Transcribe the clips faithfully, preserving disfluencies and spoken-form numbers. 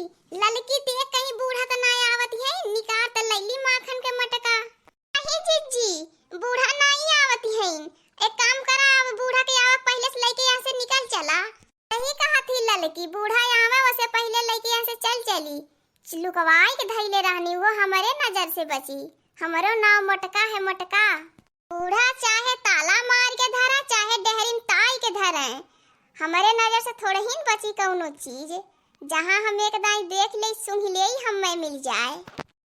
ललकी, देख कहीं बूढ़ा त ना आवत है, निकार त लैली माखन के मटका। नहीं जिज्जी, बूढ़ा नाई आवत हैं। एक काम करा, अब बूढ़ा के आवक पहिले से लइके यहाँ से निकल चला। सही कहा थी ललकी, बूढ़ा आवे ओसे पहिले लइके यहाँ से चल चली। लुकवाई के धइले रहनी, वो हमरे नजर से बची, हमरो नाव मोटका है, मोटका। बूढ़ा चाहे ताला मार के धरा, चाहे डेहरी में ताई के धरे, हमरे नजर से थोड़हिन बची कौनो चीज। जहाँ हम एक दाई देख ले, सुन ले, हमें मिल जाए।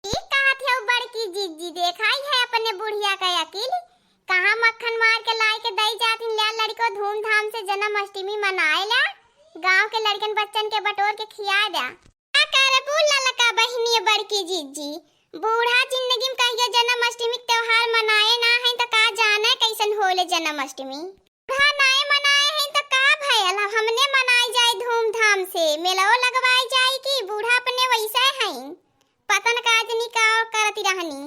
ठीक कहत हऊ बड़की जिज्जी, देखाई है अपने बुढ़िया का अकिल। कहाँ मक्खन मार के लाइ के दई जातिन, ल्या लड़िको धूमधाम से जन्म अष्टमी मनाए ल्या, गाँव के लड़िकन बच्चन के बटोर के खियाए द्या। का करबू ललका बहिनी बड़की जिज्जी, बूढ़ा जिंदगी में कहियो जन्म अष्टमी के त्योहार मनाए ना है, त का जाने कैसन होले जन्म अष्टमी। बूढ़ा नाए मनाए हैं त का भयल, अब हमने मनाई जाए धूमधाम से, मेलवो लगवाई जाए कि बूढ़ा अपने वैसे हैं। पता न का जनी का करती रहनी,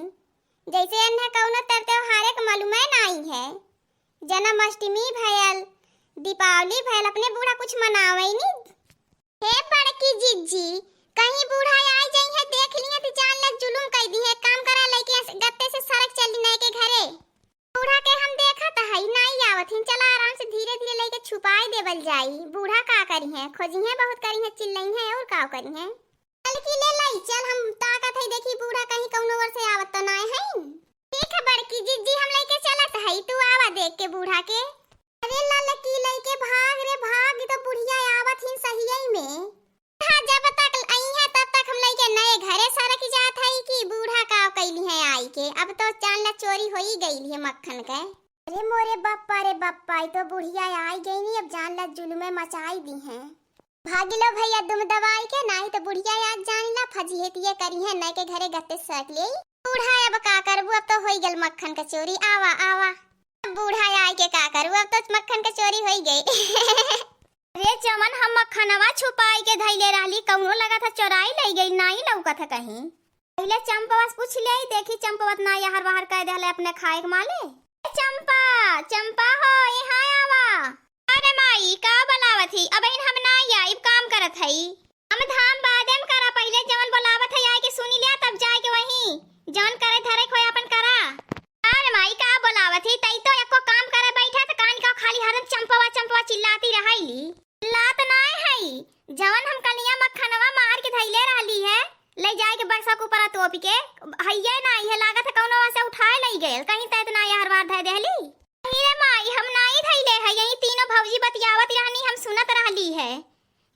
जैसे एन्हे कौनो तर त्योहारे के मालूमे नाई है। जन्माष्टमी भयल, दीपावली भयल, अपने बूढ़ा कुछ मनावे ही नहीं। हे बड़की जिज्जी, कहीं बूढ़ा आई जाई है, देख लिए तो जान लग जुलुम कई दी है। काम करा, लइके ऐसे गत्ते से सरक चली नए के घरे। बूढ़ा के हम देखत हई, नाई आवत हिन। चला आराम से धीरे धीरे लइके छुपाई देवल जाई। बूढ़ा का करी है, खोजी है, बहुत करी है, चिल्लई है और का करी है। ललकी ले लाई, चल हम ताकत हई, देखी बूढ़ा कहीं कौनो ओर से आवत तो नाय है। ठीक है बड़की जिज्जी, हम लइके चलत हई, तू आवा देख के बूढ़ा के। अरे ललकी लइके भाग रे भाग, ई तो बुढ़िया आवत हिन सहियई में। हाँ, जब तक आई है तब तक हम लइके नए घरे सरक जात हई कि बूढ़ा का कैली है आई के। अब तो जान ला चोरी होई गई है मक्खन के। अरे मोरे बप्पा रे बप्पा, ई तो बुढ़िया आई गई नी, अब जान ला जुलुमे मचाई दी है। भागी लो भैया दुम दबाई के, नाही तो बुढ़िया आज जान ला फजीहतिये करी है, नए के घरे गत्ते सक ले। बूढ़ा अब का करबू, अब तो होई गल मक्खन का चोरी। आवा आवा। अब बूढ़ा आई के का करबू, अब तो मक्खन का चोरी होई गई। रे चमन, हम मक्खनवा छुपाई के धइले रहली, कौनो लगत है चोराई लई गई, नाई लौकत है कहीं। पहिले चंपवा से पूछ ले, देखी चंपवा त ना यहर वहर कह देहले अपने खाए के माले। ए चंपा, चंपा हो, यहाँ आवा। अरे माई, का बुलावत ही? अबहिन हम ना आइब, काम करत हई। हम धाम बादे में करा, पहिले जवन बुलावत हई आए के सुनी लिया, तब जाए के वहीं जवन करे धरे खोए अपन करा। अरे माई, का बुलावत ही? तई तो एको काम करे बैठे त कान का खाली हरदम चंपवा चंपवा चिल्लाती रहैली। चिल्लात नाय हई, जवन हम कनिया मक्खनवा मार के धइले रहली है, ले जाए के बक्सा के ऊपर तोप के, हइये नाई है, लागत है कौनो वहाँ से उठाए लई गयल, कहीं तैत ना यहर वहर धै देहली। अरे माई, हम नाई धइले है, यही तीनों भौजी बतियावत रहनी, हम सुनत रहली है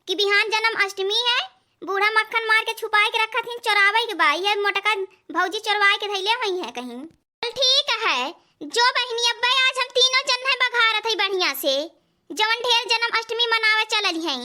कि बिहान जन्म अष्टमी है, बूढ़ा मक्खन मार के छुपाए के रखत हिन, चोरावे के बा, ये मोटका भौजी चोरवाए के धइले हुई है कहीं। चल ठीक है, जो बहिनी, अब्बे आज हम तीनों जन है बघारत है बढ़िया से, जवन ढेर जन्म अष्टमी मनावे चलल हैं।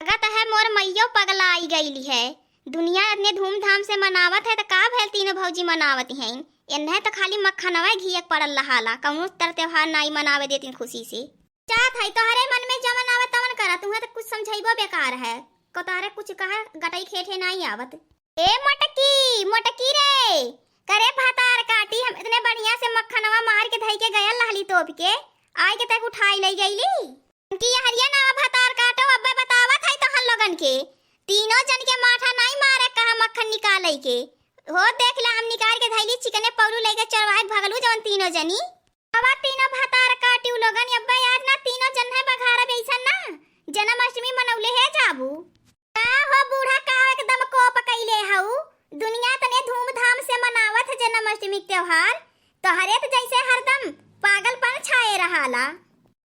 लगत है मोर मइयो पगला आई गईली है। दुनिया इतने धूमधाम से मनावत है त का भयल तीनों भौजी मनावत हैं। एन्हे त खाली मक्खनवा घियक पड़ल रहाला, कौनो तर त्योहार नाई मनावे देतिन खुशी से। चाहत है तोहरे मन में जवन आवे तवन करा, तुहे त कुछ समझाइबो बेकार है। को तोहरे कुछ कहे गटई खेठे नाई आवत। ए मोटकी, मोटकी रे, करे भातार काटी, हम इतने बढ़िया से मक्खनवा मार के धई के गयल रहली तोप के, आई के तक उठाई लई गईली। कि यहरिया नावा भातार काटो, अब्बे बतावत है तोहन लोगन के, तीनों जन के माठा नाई मारे कहा मक्खन निकाले के। हो देख ला, हम निकाल के धइली, चिकने पौलू लेके चोरवाए भगलू जवन तीनों जनी। अबा तीनों भातार काटी उ लोगन, अब्बे आज ना तीनों जन है बघारब ऐसन ना, जन्माष्टमी मनौले है जाबू। का हो बूढ़ा, का एकदम कोप कइले हऊ? दुनिया तने धूमधाम से मनावत है जन्माष्टमी के त्योहार, तोहरे त जैसे हरदम पागलपन छाए रहाला।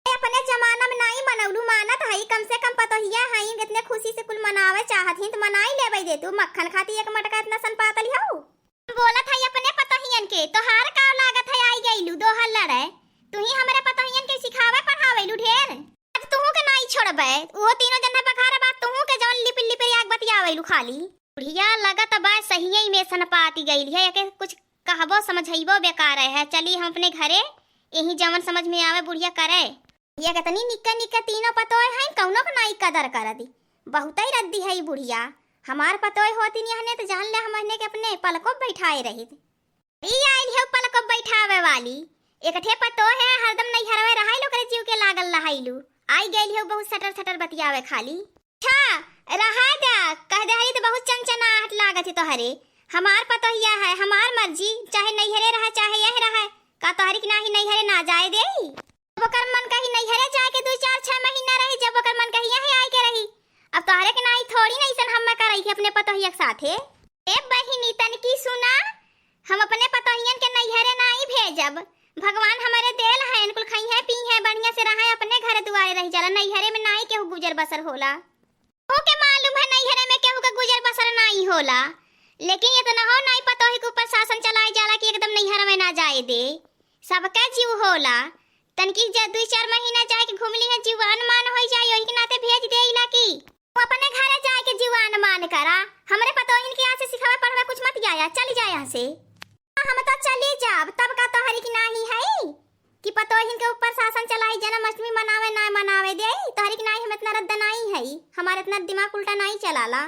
ए, अपने जमाना में नाई मनौलू, मानत हई, कम से कम पतोहिया हई, इतने खुशी से कुल मनावे चाहत ही त मनाई लेवे दे तू। मक्खन खाती एक मटका इतना सन पातली हऊ। हम बोलत हई अपने पतोहियन के, तोहार का लागत है आई गईलू दोहर लड़े? तू ही हमरे पतोहियन के सिखावे पढ़ावेलू ढेर। आज तुहू के नाई छोड़बे, वो तीनों जन है बघारे बात तुहू के जवन लिपिर लिपिर आग बतियावेलू खाली। बुढ़िया लगत बा सहिये में सनपाती गइल है, एके कुछ कहबो समझइबो बेकार है। चली हम अपने घरे, यही जवन समझ में आवे बुढ़िया करे। बुढ़िया केतनी निक्का निक्का तीनों पतोय हैं, कौनो के नाई कदर करती। बहुतई रद्दी है ई बुढ़िया। हमार पतोय होती निहने त जान ले हम एहने के अपने पलको बैठाए रहित। ई आइल है पलको बैठावे वाली। एकठे पतोय है, हरदम नैहरवे रहैल, ओकरे जीव के लागल रहैलू। आई गइल है बहुत सटर सटर बतियावे खाली। अच्छा, रहा द्या, कह दे हई त तोहरे, हमार पतोहिया है, हमार मर्जी, चाहे नैहरे रहे, चाहे यह रहे, का तोहरी के नाहीं नैहरे ना जाए देई? जब ओकर मन कही नैहरे जाए के दुइ चार छह महीना रही, जब ओकर मन कही यह आए के रही। अब तोहरे के नाहीं थोड़ी ना अइसन हम्मे करई के अपने पतोहिया के साथे। ए बहिनी, तनकी सुना, हम अपने पतोहियन के नैहरे नाहीं भेजब। भगवान हमरे देल हैं, कुल खइहें पीहें, बढ़िया से रहें, अपने घरे दुआरे रहि जाला, नैहरे में नाहीं केहू गुजर बसर होला। ओके मालूम है, नैहरे में केहू के गुजर बसर नाहीं होला, लेकिन इतना हो नाहीं पतोही के ऊपर शासन चलाए जाला कि एकदम नैहर में ना जाए दे। सबके जीव होला, तनकी ज-, दुइ चार महीना जाए के घूम लिहे, जीव अनमान होई जाए, ओही के नाते भेज देइला कि तू अपने घरे जाए के जीव अनमान करा। हमरे पतोहिन के यहाँ से सिखावे पढ़ावे कुछ मत आया, चली जा यहाँ से। हम तो चली जाब, तब का तोहरी की नाहीं है कि पतोहिन के ऊपर शासन चलाई, जन्माष्टमी मनावे ना मनावे देई? तोहरी की नाहीं, हम इतना रद्द नाहीं है, हमार इतना दिमाग उल्टा नाहीं चलाला।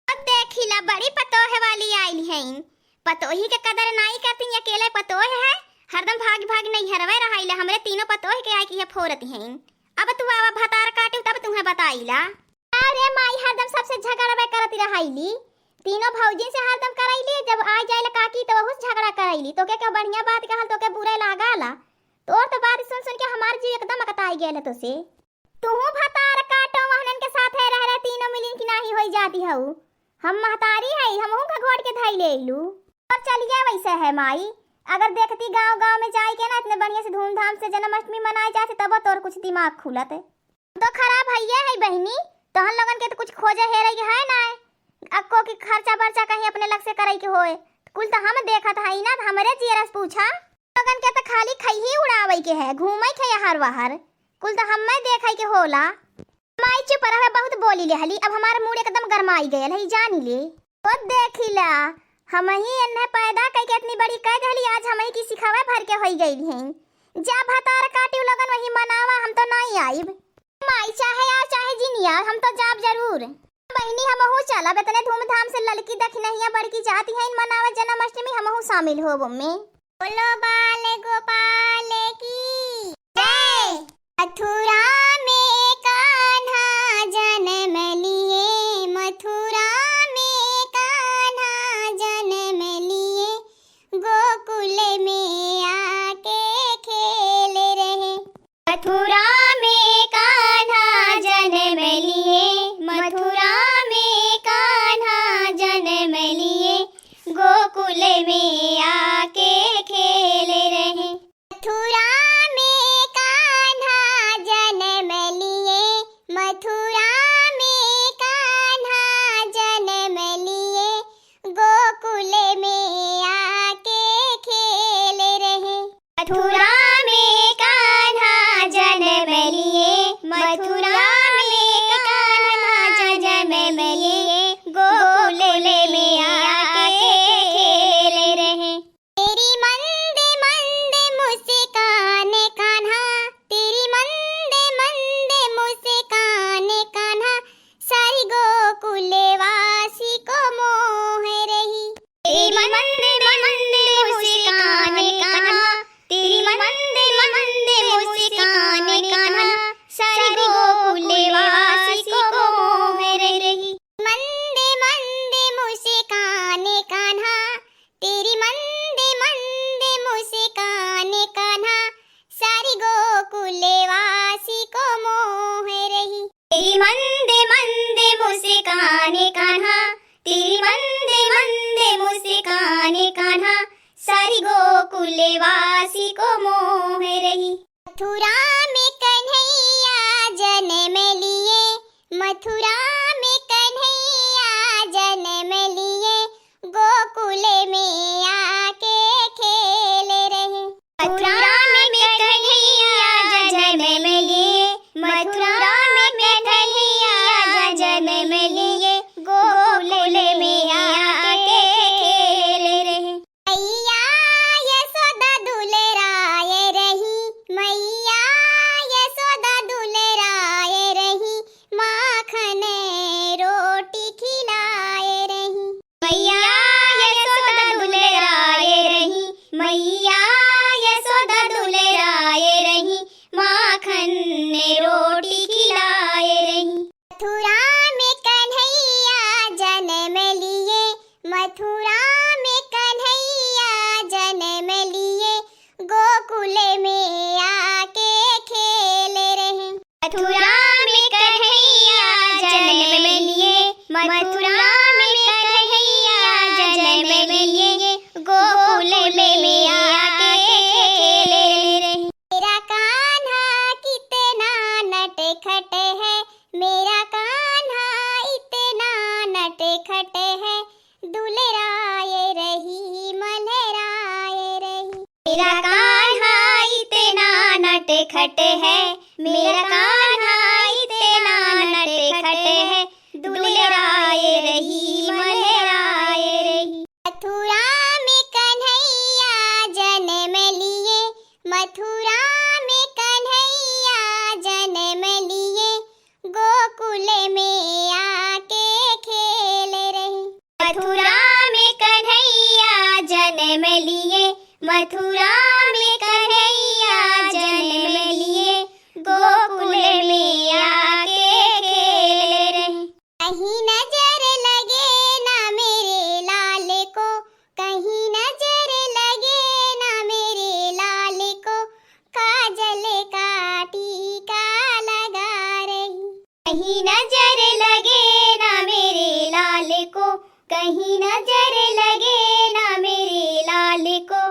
अब देखिला, बड़ी पतोह वाली आइल हैं, पतोही के कदर नाहीं करती, अकेले पतोह है, हरदम भाग भाग नैहरवे रहाइला, हमरे तीनों पतोह के आए के ये फोरत हैं। अब तू आवा भतार काटिउ तब तुहें बताइला। अरे माई, हरदम सबसे झगड़बे करत रहाइली, तीनों भौजिन से हरदम करैली, जब आ जाइला काकी तो वहू से झगड़ा करैली। तोके केहू बढ़िया बात कहल तोके बुरे लागाला? तोर तो बात सुन सुन के हमार जीव एकदम अकताई गयल है तोसे। तुहू भतार काटो, वहनन के साथे रह रहे तीनों मिलिन की नाहीं होई जाती हऊ। हम महतारी हई, हमहू का घोट के धई लेइलू। और चलिए वैसे है माई, अगर देखती गाँव गाँव में जाए के ना इतने बढ़िया से धूमधाम से जन्माष्टमी मनाए जात, तबो तोर कुछ दिमाग खुलत। तो खराब हइये है बहिनी, तोहन लोगन के तो कुछ खोजे हेरे के है ना, अक्को की खर्चा बर्चा कहीं अपने लग से करे के होए, कुल तो हम देखत हई ना, हमरे जियरा से पूछा। लोगन के तो खाली खइही उड़ावे के है, घूमे के हर वहर, कुल तो हम्मे देखे के होला। माई चुप रहे, बहुत बोली लेहली, अब हमार मूड एकदम गरमाई गयल है, जानी ले। ओ देखिला, हमही एन्हे पैदा कइके इतनी बड़ी कह देहली, आज हमही की सिखावे भर के होई गइल हैं। जा भतार काटिउ लोगन वही मनावा, हम तो नाहीं आइब। माई चाहे आ चाहे जिन आ, हम तो जाब जरूर। बहिनी हमहू चलब, इतने धूमधाम से ललकी दखिनहिया बड़की जाती हैं मनावे जन्माष्टमी, हमहू शामिल होब ओमे। बोलो बाल गोपाल की जय। मथुरा में कान्हा जन्म लिए, मथुरा में कान्हा जन्म लिए, गोकुल में आके खेल रहे। मथुरा में कान्हा जन्म लिए, मथुरा में कान्हा जन्म लिए, गोकुल में आके खेल रहे। मथुरा में कान्हा जन्म लिए, मथुरा में कान्हा जन्म लिए, गोकुल में आके खेल रहे। मथुरा में कान्हा जन्म लिए, मथुरा में कान्हा जन्म लिए, गोकुल में आके खेल रहे। तेरी मंद मंद मुस्कान कान्हा, तेरी मंद मंद मुस्कान कान्हा, सारी गोकुल वासी को मोह रही। तेरी मंद मंद मुस्कान कान्हा, तेरी मंद मंद मुस्कान कान्हा, सारी गोकुल वासी को मोह रही। मंद मंद मुस्कान कान्हा, तेरी मंद मंद मुस्कान कान्हा, सारी गोकुल वासी को मोह रही। तेरी मंद मंद मुस्कान कान्हा, तेरी मंद मंद मुस्कान कान्हा, सारी गोकुल वासी को मोह रही। मथुरा में कन्हैया जन्म लिए, मथुरा में कन्हैया जन्म लिए, गोकुल में आके खेल रहे। मथुरा में कन्हैया जन्म लिए, मथुरा में कन्हैया जन्म लिए, गोकुल में आके खेल रहे। मैया यशोदा दुलराए रही, मैया यशोदा दुलराए रही, माखन मथुरा में कन्हैया जन्म लिए, गोकुल में आके खेल रहे। मथुरा में कन्हैया जन्म लिए, मथुरा में कन्हैया जन्म लिए, गोकुल में आके खेल रहे। मेरा कान्हा कितना नटखट है, मेरा कान्हा इतना नटखट है, दुलराए रही, मलराए रही। मेरा कान्हा इतना नटखट है, मेरा कान्हा इतना नटखट है, दुलराए रही, मलराए रही। मथुरा में कन्हैया जन्म लिए, मथुरा में कन्हैया जन्म लिए, गोकुल में आके खेल रहे। मथुरा में कन्हैया जन्म लिए, मथुरा में कन्हैया जन्म लिए, गोकुल में आके खेल रहे। कहीं नजर लगे ना मेरे लाल को, कहीं नजर लगे ना मेरे लाल को, काजल का टीका लगा रही। कहीं नजर लगे ना मेरे लाल को, कहीं नजर लगे ना मेरे लाल को,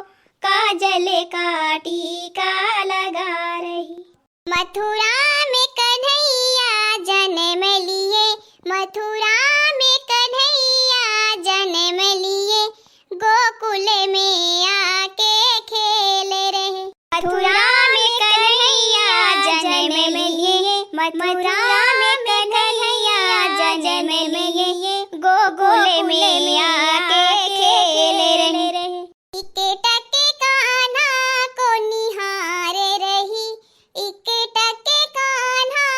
काजल का टीका लगा रही। मथुरा में कन्हैया जन्म लिए, मथुरा में कन्हैया जन्म लिए, गोकुल में आके खेल रहे। मथुरा में कन्हैया जन्म लिए, मथुरा में कन्हैया जन्म लिए, गोकुल में आके खेल रहे। इक टक कान्हा को निहार रही, इक टक कान्हा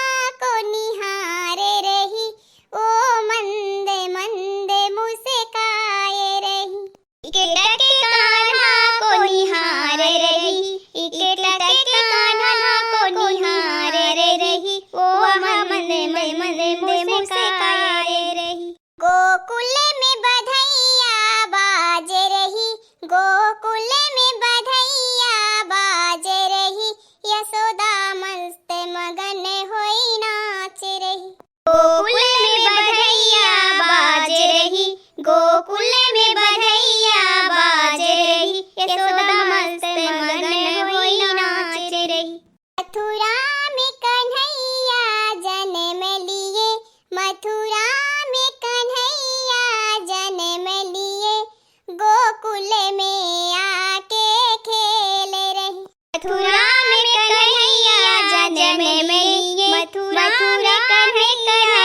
को निहार रही, ओ मंद मंद मुस्काए रही। इक टक कान्हा को निहार रही, इक टक कान्हा को निहार रही, ओ मंद मंद मुस्काए रही। गोकुल में बधैया बाज रही, गोकुल में बधैया बाज रही, यशोदा मस्त मगन होई नाच रही। गोकुल में बधैया बाज रही, गोकुल में बधैया बाज रही, यशोदा मस्त मगन होई नाच रही। मथुरा में कन्हैया जन्म लिए, मथुरा में कन्हैया जन्म लिए, गोकुल में आके खेल रही। मथुरा में कन्हैया जन्म लिए, मथुरा में कन्हैया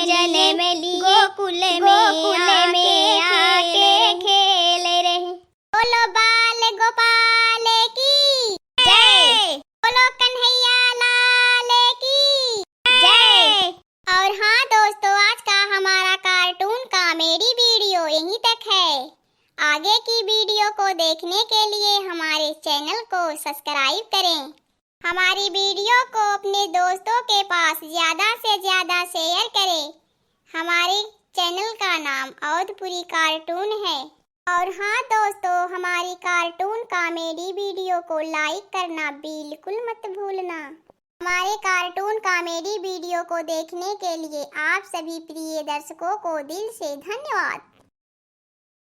जन्म लिए, गोकुल में आके खेल रही। बोलो बाल गोपाल की जय। बोलो कन्हैया लाल की जय। और हाँ दोस्तों, आज का हमारा कार्टून कॉमेडी वीडियो यहीं तक है। आगे की वीडियो को देखने के लिए हमारे चैनल को सब्सक्राइब करें। हमारी वीडियो को अपने दोस्तों के पास ज़्यादा से ज़्यादा शेयर करें। हमारे चैनल का नाम अवधपुरी कार्टून है। और हाँ दोस्तों, हमारी कार्टून कॉमेडी वीडियो को लाइक करना बिल्कुल मत भूलना। हमारे कार्टून कॉमेडी वीडियो को देखने के लिए आप सभी प्रिय दर्शकों को दिल से धन्यवाद।